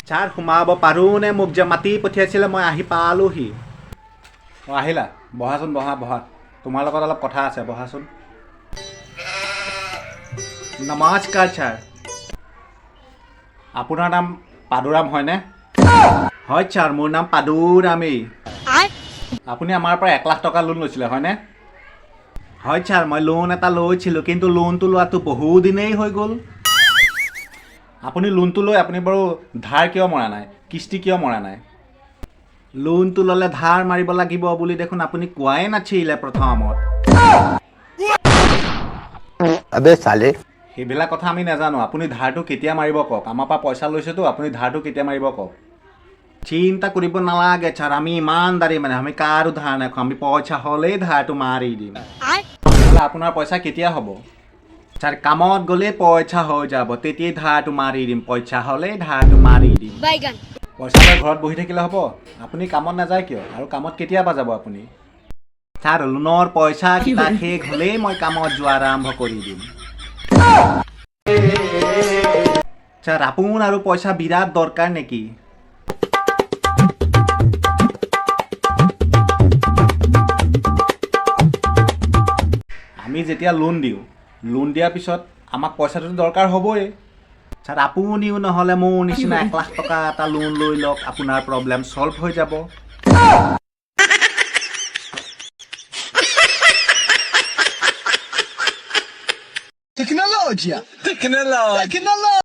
Sir, সোমাব পাৰোঁনে? মোক যে মাতি পঠিয়াইছিলে, মই আহি পালোহি। অঁ, আহিলা? বহাচোন, বহা বহা। তোমাৰ লগত অলপ কথা আছে, বহাচোন। নমস্কাৰ ছাৰ। আপোনাৰ নাম পাদুৰাম হয়নে? হয় ছাৰ, মোৰ নাম পাদুৰামেই। আপুনি আমাৰ পৰা 1 লাখ টকা লোন লৈছিলে, হয়নে? হয় ছাৰ, মই লোন এটা লৈছিলোঁ, কিন্তু লোনটো লোৱাটো বহুদিনেই হৈ গ'ল। আপুনি লোনটো লৈ আপুনি বাৰু ধাৰ কিয় মৰা নাই? কিস্তি কিয় মৰা নাই? লোনটো ল'লে ধাৰ মাৰিব লাগিব বুলি দেখোন আপুনি কোৱাই নাছিলে প্ৰথমত। अबे साले। সেইবিলাক কথা আমি নাজানো। আপুনি ধাৰটো কেতিয়া মাৰিব কওক। আমাৰ পৰা পইচা লৈছেতো, আপুনি ধাৰটো কেতিয়া মাৰিব কওক। চিন্তা কৰিব নালাগে ছাৰ, আমি ইমানদাৰী, মানে আমি কাৰো ধাৰ নাখাওঁ। আমি পইচা হ'লেই ধাৰটো মাৰি দিম। নহ'লে আপোনাৰ পইচা কেতিয়া হ'ব? ছাৰ, কামত গ'লেই পইচা হৈ যাব, তেতিয়াই ধাৰটো মাৰি দিম। পইচা হ'লেই ধাৰটো মাৰি দিম। বাইগান। পইচা লৈ ঘৰত বহি থাকিলে হ'ব? আপুনি কামত নাযায় কিয়? আৰু কামত কেতিয়াবা যাব আপুনি? ছাৰ, লোনৰ পইচা কেইটা শেষ হ'লেই মই কামত যোৱা আৰম্ভ কৰি দিম। ছাৰ, আপোনাৰ আৰু পইচা বিৰাট দৰকাৰ নেকি? আমি যেতিয়া লোন দিওঁ, লোন দিয়াৰ পিছত আমাক পইচাটোতো দৰকাৰ হ'বই। ছাৰ, আপুনিও নহ'লে মোৰ নিচিনা 1 লাখ টকা এটা লোন লৈ লওক, আপোনাৰ প্ৰব্লেম ছল্ভ হৈ যাব। Tecnologia! Tecnologia! Tecnologia!